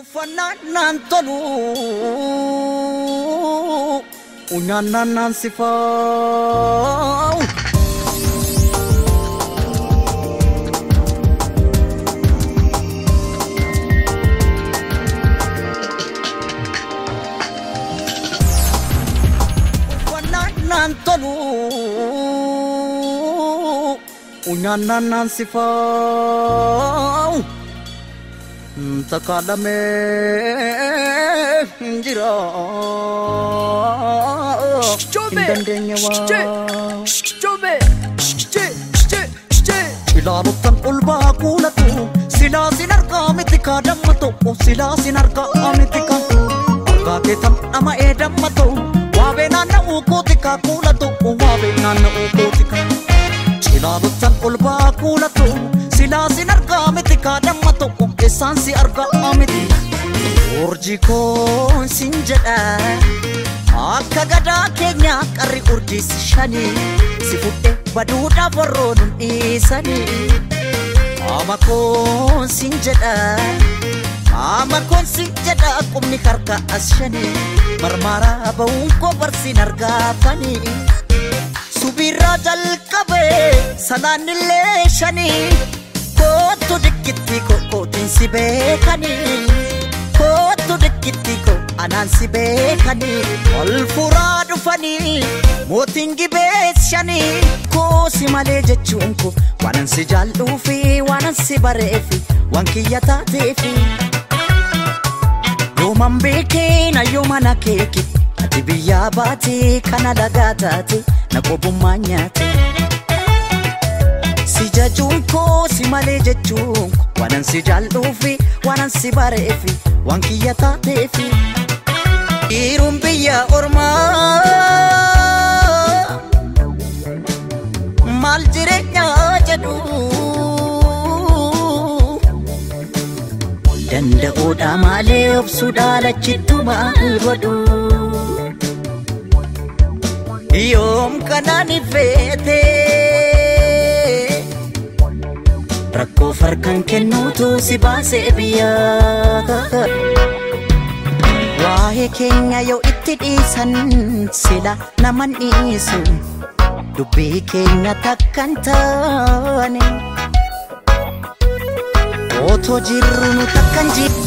Uffannaan naan tolu nyaannaan naan sifaa'u. Uffannaan naan tolu nyaannaan naan sifaa'u. Takaalamee jira hin dandeenye waa. Ilaaluttan ol baa kuulatu silaa sin argaa miti kaa damma tokko silaa sin argaa miti kaa argaa keetan dhama'ee damma ta'u waabee naanna'uu kooti kaa kuula tokko waabee naanna'uu kooti kaa. Ilaaluttan ol baa kuulatu silaa sin argaa miti kaa damma tokko eessaan si argaa miti. Urjii koon sin jedha akka gadaa keenya qarri urjiis shanii si fudhe baduudhaaf warroon hin dhiisanii. Qaama koon sin jedha qaama koon sin jedha qubni harka as shanii marmaaraa ba'uun koo barsiin argaafanii. Subirraa jalqabee salaanillee shanii kootu dikkitti kootiin si beekanii kootu dikkitti koo anaan si beekanii ol furaa dhufanii mootiin gibees shanii koosi malee jechuun koo waanan si jaalluufi waanan si bareefi waan kiyya taateefi. Yooman beekee na yooman akeeke ati biyyaa baate kana lagaa taate na qobummaa nyaate. Si jajuun koo si malee jechuun koo waanan si jaalluufi waanan si bareefi waan kiyya taateefi. Dhiiruun biyya ormaa maal jireenyaa jedhu danda'uudha malee obsuudha lachittu maal godhu. Yoom kanaan ifeete rakkoo farkaan kennuutu si baasee biyyaa. Waa'ee keenya yoo itti dhiisan sila naman dhiisu dubbii keenya takkan taane otoo jirru nu takkan jiru.